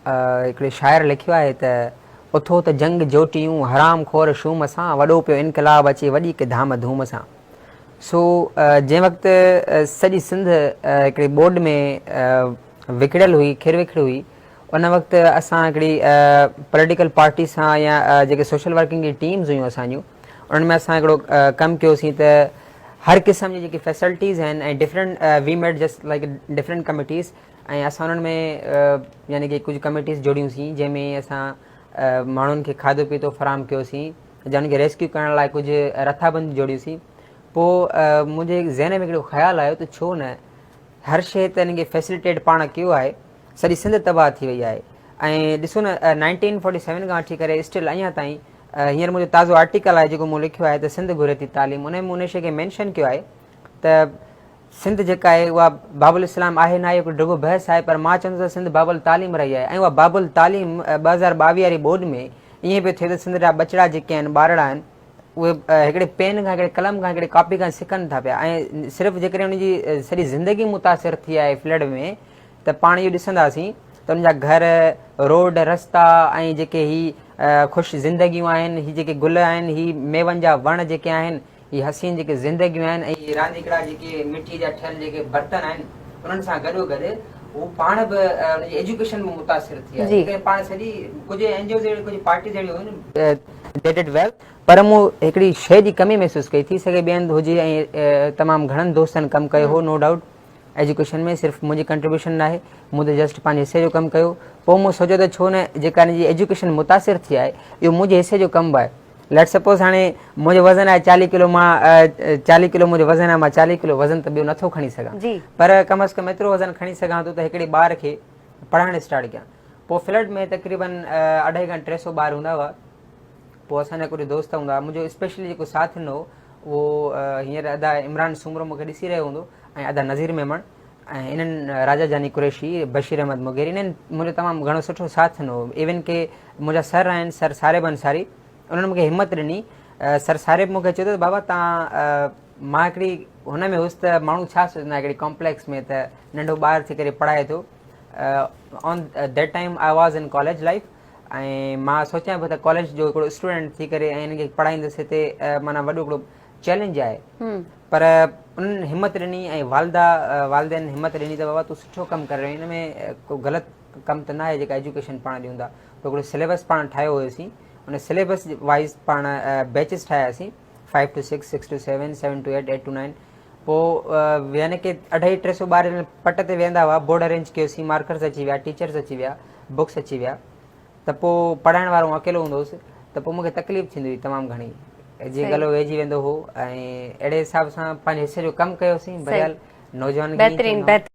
هڪڙي شاعر لکيو آهي ته اٿو ته جنگ جوٽيون حرام خور شوم سان وڏو پيو انقلاب اچي وڏي ڪي ڌام ڌوم سان. سو جنهن وقت سڄي سنڌ هڪڙي ٻوڏ ۾ وڪڙيل هئي کر وکڙ هئي ان وقت اسان هڪڙي پوليٽيڪل پارٽي سان يا جيڪي سوشل ورڪنگ جي ٽيمز هيون اسان جون انهن ۾ اسان هڪڙو ڪم ڪيوسين ته هر قسم جي جيڪي فيسلٽيز آهن ۽ different we made just like different committees ۽ اسان انهن ۾ يعني ڪي ڪجهه ڪميٽيز جوڙيون سين جنهن ۾ اسان ماڻهن کي کاڌو پيتو فراهم ڪيوسين جن کي ريسڪيو ڪرڻ لاء ڪجهه رٿابندي جوڙيون سين پوء منهنجي ذهن ۾ هڪڙو خيال آيو ته ڇو نه هر شيء ته انهن کي فيسليٽيٽ پاڻ ڪيو آهي سڄي سنڌ تباهه ٿي وئي آهي ۽ ڏسو نه نائنٽين فورٽي سيون کان وٺي ڪري اسٽل اڃا تائين هينئر منهنجو تازو آرٽيڪل آهي جيڪو مون لکيو آهي ته سنڌ گهري ٿي تعليم ان ۾ مون ان شيء کي مينشن ڪيو آهي ته سنڌ جيڪا آهي اها باب الاسلام آهي ناهي هڪ ڊگهو بحث آهي پر مان چوندس ته سنڌ باب التعليم رهي آهي ۽ اها باب التعليم 2022 واري ٻوڏ ۾ ائين پيو ٿئي ته سنڌ جا ٻچڙا جيڪي آهن ٻارڙا آهن اهي هڪڙي پين کان هڪڙي قلم کان هڪڙي ڪاپي کان سکن ٿا پيا ۽ صرف جيڪڏهن ان جي سڄي زندگي متاثر ٿي آهي فلڊ ۾ ته پاڻ اهو ڏسنداسين ته ان جا گهر روڊ رستا ۽ جيڪي هي خوش زندگيون آهن هي جيڪي گل آهن هي ميون جا وڻ جيڪي آهن هي حسين جيڪي زندگيون آهن ۽ هي رانديڪڙا جيڪي مٽيء جا ٺهيل جيڪي برتن آهن انهن سان گڏو گڏ هو پاڻ به ان جي ايجوڪيشن به متاثر ٿي آهي جيڪڏهن پاڻ سڄي ڪجهه اين جي اوز اهڙيون ڪجهه پارٽيز اهڙيون هيون they did well پر مون هڪڙي شيء جي ڪمي محسوس ڪئي ٿي سگهي ٻين هنڌ هجي ۽ تمام گهڻن دوستن ڪم ڪيو هو نو ڊائوٽ ايجوڪيشن ۾ صرف منهنجي ڪنٽريبيوشن ناهي مون ته جسٽ پنهنجي حصي جو ڪم ڪيو پوء مون سوچيو ته ڇو نه جيڪا هن جي ايجوڪيشن متاثر ٿي آهي اهو منهنجي حصي جو ڪم به آهي ليٽ سپوز هاڻي منهنجو وزن آهي چاليهه ڪلو مان چاليهه ڪلو منهنجو وزن آهي مان چاليهه ڪلو وزن ته ٻيو نٿو کڻي سگهان پر ڪم از ڪم ايترو وزن کڻي سگهان ٿو ته هڪڙي ٻار کي پڙهائڻ اسٽارٽ ڪيان پوء فلڊ ۾ تقريبن اڍائي کان 300 ٻار هوندا هئا پوء اسان جا ڪجهه دوست هوندا هئا منهنجو اسپيشلي جيڪو ساٿ ڏنو اهو هينئر ادا عمران سومرو مون کي ڏسي رهيو هوندو ۽ ادا نذير ميمڻ ۽ انهن راجا جاني قريشي، بشير احمد مغيري انهن منهنجو تمام گهڻو سٺو ساٿ ڏنو. ايون ڪي منهنجا سر آهن سر صارب انصاري انهن مونکي همت ڏني. سر صارب مونکي چيو ته بابا تان مان هڪڙي هن ۾ هيس ته ماڻهو ڇا سوچندا هڪڙي ڪامپليڪس ۾ ته ننڍو ٻار ٿي ڪري پڙهائي ٿو. On that time I was in college life ۽ مان سوچيان پيو ته ڪاليج جو هڪڙو اسٽوڊنٽ ٿي ڪري ۽ انهن کي پڙهائيندس هتي معنيٰ وڏو هڪڙو چئلينج آهي پر انهن همت ڏني ۽ والده والدين همت ڏني ته بابا تون سٺو ڪم ڪري رهيو آهين ان ۾ ڪو غلط ڪم ته ناهي جيڪا ايجوڪيشن پاڻ ڏيون ٿا پوء هڪڙو سليبس پاڻ ٺاهيو هيوسين ان سليبس وائز پاڻ بيچز ٺاهياسين 5 ٽو 6 6 ٽو 7 7 ٽو 8 8 ٽو 9 پوء يعني ڪي اڍائي 300 ٻار پٽ تي ويهندا هئا بورڊ ارينج ڪيوسين مارڪرز اچي ويا ٽيچرز اچي ويا بڪس اچي ويا ته پوء پڙهائڻ وارو آئون اڪيلو هوندو هوس ته پوء مون کي تڪليف ٿيندي هئي تمام گهڻي جي گلو ويهجي ويندو هو ۽ اهڙي حساب سان پنهنجي حصي جو ڪم ڪيوسين بهرحال نوجوان بهترين.